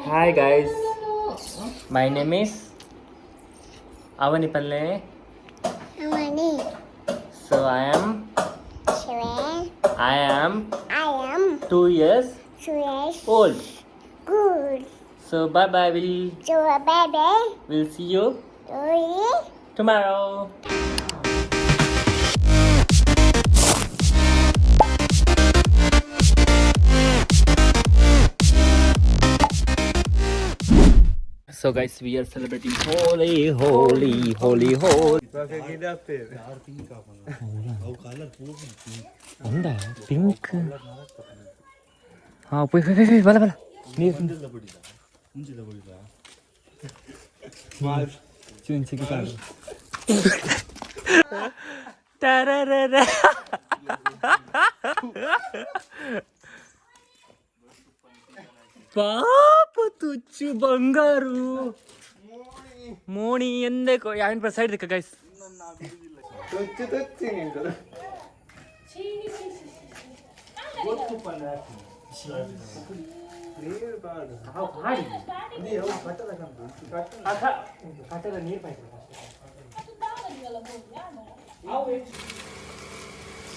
Hi guys, my name is Avani Palle. Avani. So I am Seven. I am I am 2 years 2 years old. Good. So bye bye, we'll So bye bye. We'll see you Three. Tomorrow. So guys, we are celebrating Holi, Holi, Holi, Holi. ఉందా pink? పోయి పోయి పోయి, బల బల. ಪಾಪ ತುಚ್ಚು ಬಂಗಾರು ಮೋಣಿ ಎಂದೇ ಯಾವಿನ ಸೈಡ್ ದಿಕ್ಕ ಗೈಸ್.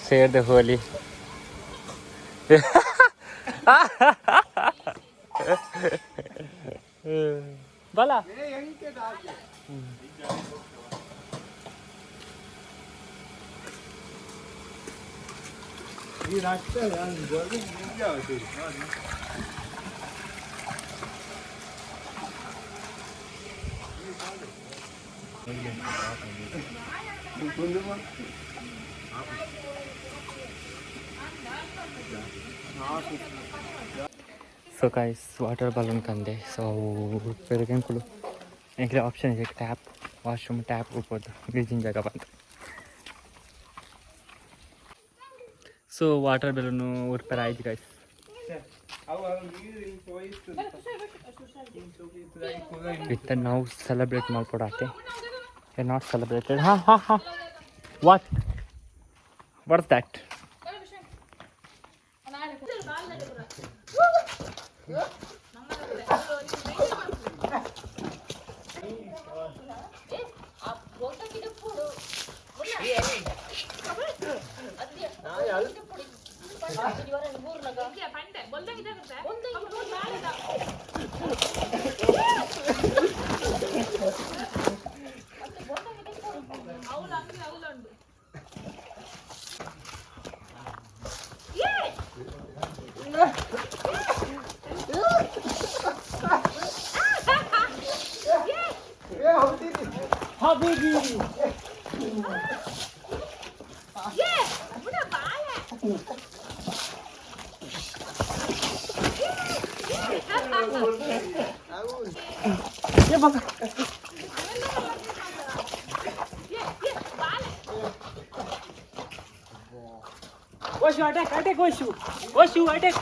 Share the Holi. ಬಲ. ಸೊ ಗೈಸ್, ವಾಟರ್ ಬಲೂನ್ ಕಂದೆ. ಸೊ ಪೆರಗೆಂಕುಲು ಎಂಕ್ಲೆ ಆಪ್ಷನ್ ಇದೆ, ಟ್ಯಾಪ್, ವಾಶ್ರೂಮ್ ಟ್ಯಾಪ್ ಉಪ್ಪೋದು ಬ್ಲೀಚಿಂಗ್ ಜಾಗ ಬಂತು. ಸೊ ವಾಟರ್ ಬೆಲೂನು ಉರ್ಪೆರ ಆಯ್ತು ಗೈಸ್. ವಿತ್ ನಾವು ಸೆಲೆಬ್ರೇಟ್ ಮಾಡ್ಕೊಡಾತೆ, not celebrated. ಹಾಂ ಹಾಂ ಹಾಂ, what's that? Oshu, attack, attack, Oshu. Oshu, attack.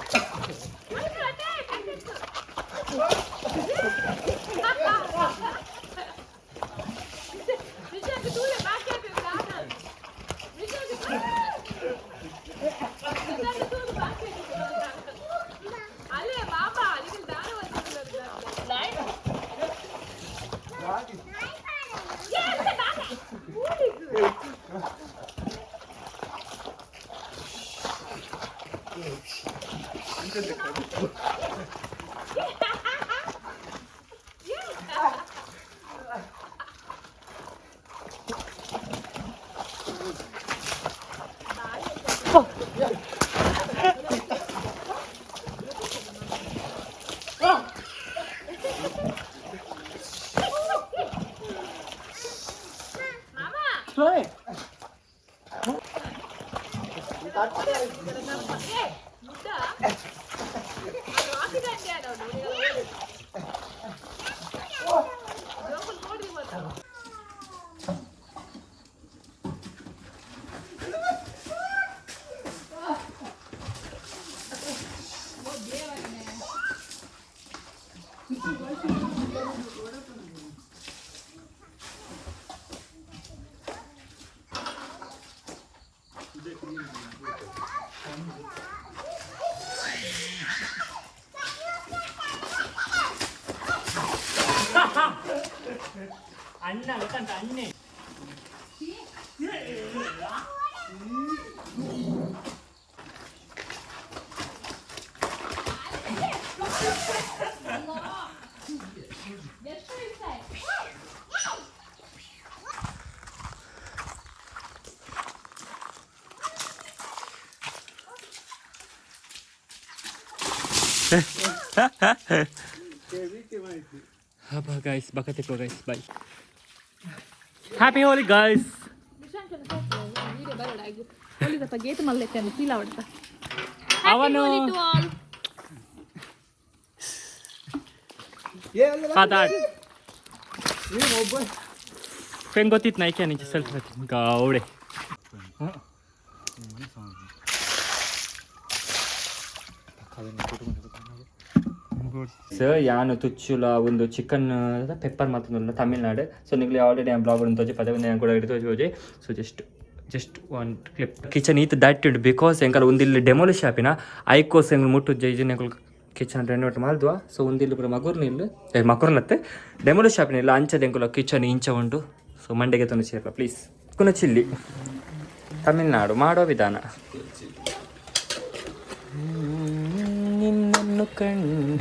ಅಣ್ಣ ಗೊತ್ತಂತ ಅಣ್ಣೆ. ಹಬ್ಬ ಗೈಸ್, ಬಕತಿಕ್ಕೋ guys, bye. Happy Holi guys. Gate ಮಲ್ಲೆತ್ತೆ ಫೀಲ್ ಆವಡ್ತಾ. ಅವನು ಮಾತಾಡ್ ಹೆಂಗ್ ಗೊತ್ತಿತ್ತು ನೈಕೆ ನಿಂಚೆ ಸೆಲ್ಫ್ ಗೌಡೆ. ಸರ್, ಯಾನು ತುಚ್ಚುಲ ಒಂದು ಚಿಕನ್ ಪೆಪ್ಪರ್ ಮಾತೊಂದುಲ್ಲ ತಮಿಳ್ನಾಡು. ಸೊ ನಿಗ್ಲಿ ಆಲ್ರೆಡಿ ಬ್ಲಾಗ್ ಒಂದು ತೋಜಿ ಪದ ಒಂದು ಕೂಡ ತೋಜಿ ಹೋಜಿ. So just one clip. Kitchen ಈತ್ that ಉಂಟು because ಎಂಕಲ್ ಒಂದಿಲ್ಲಿ ಡೆಮೋಲಿಶ್ ಆಪಿನ ಐಕೋಸ್ ಎಂಗ್ಲು ಮುಟ್ಟು ಜೈಜಿನ ಎಂಕಲ್ ಕಿಚನ್ ರೆನೋವೇಟ್ ಮಲ್ದುವ. ಸೊ ಒಂದಿಲ್ಲಿ ಪೂರ ಮಗುರ್ನ ಇಲ್ಲು ಮಗುರ್ನತ್ತೆ ಡೆಮೋಲಿಶ್ ಆಪಿನ ಇಲ್ಲ ಅಂಚದ ಎಂಕುಲ ಕಿಚನ್ ಇಂಚ ಉಂಟು. ಸೊ ಮಂಡೆಗೆ ತೊಂದು ಸೇರ್ಲ ಪ್ಲೀಸ್. ಕುನ ಚಿಲ್ಲಿ ತಮಿಳ್ನಾಡು ಮಾಡೋ ವಿಧಾನ. ನಿನ್ನನ್ನು ಕಂಡು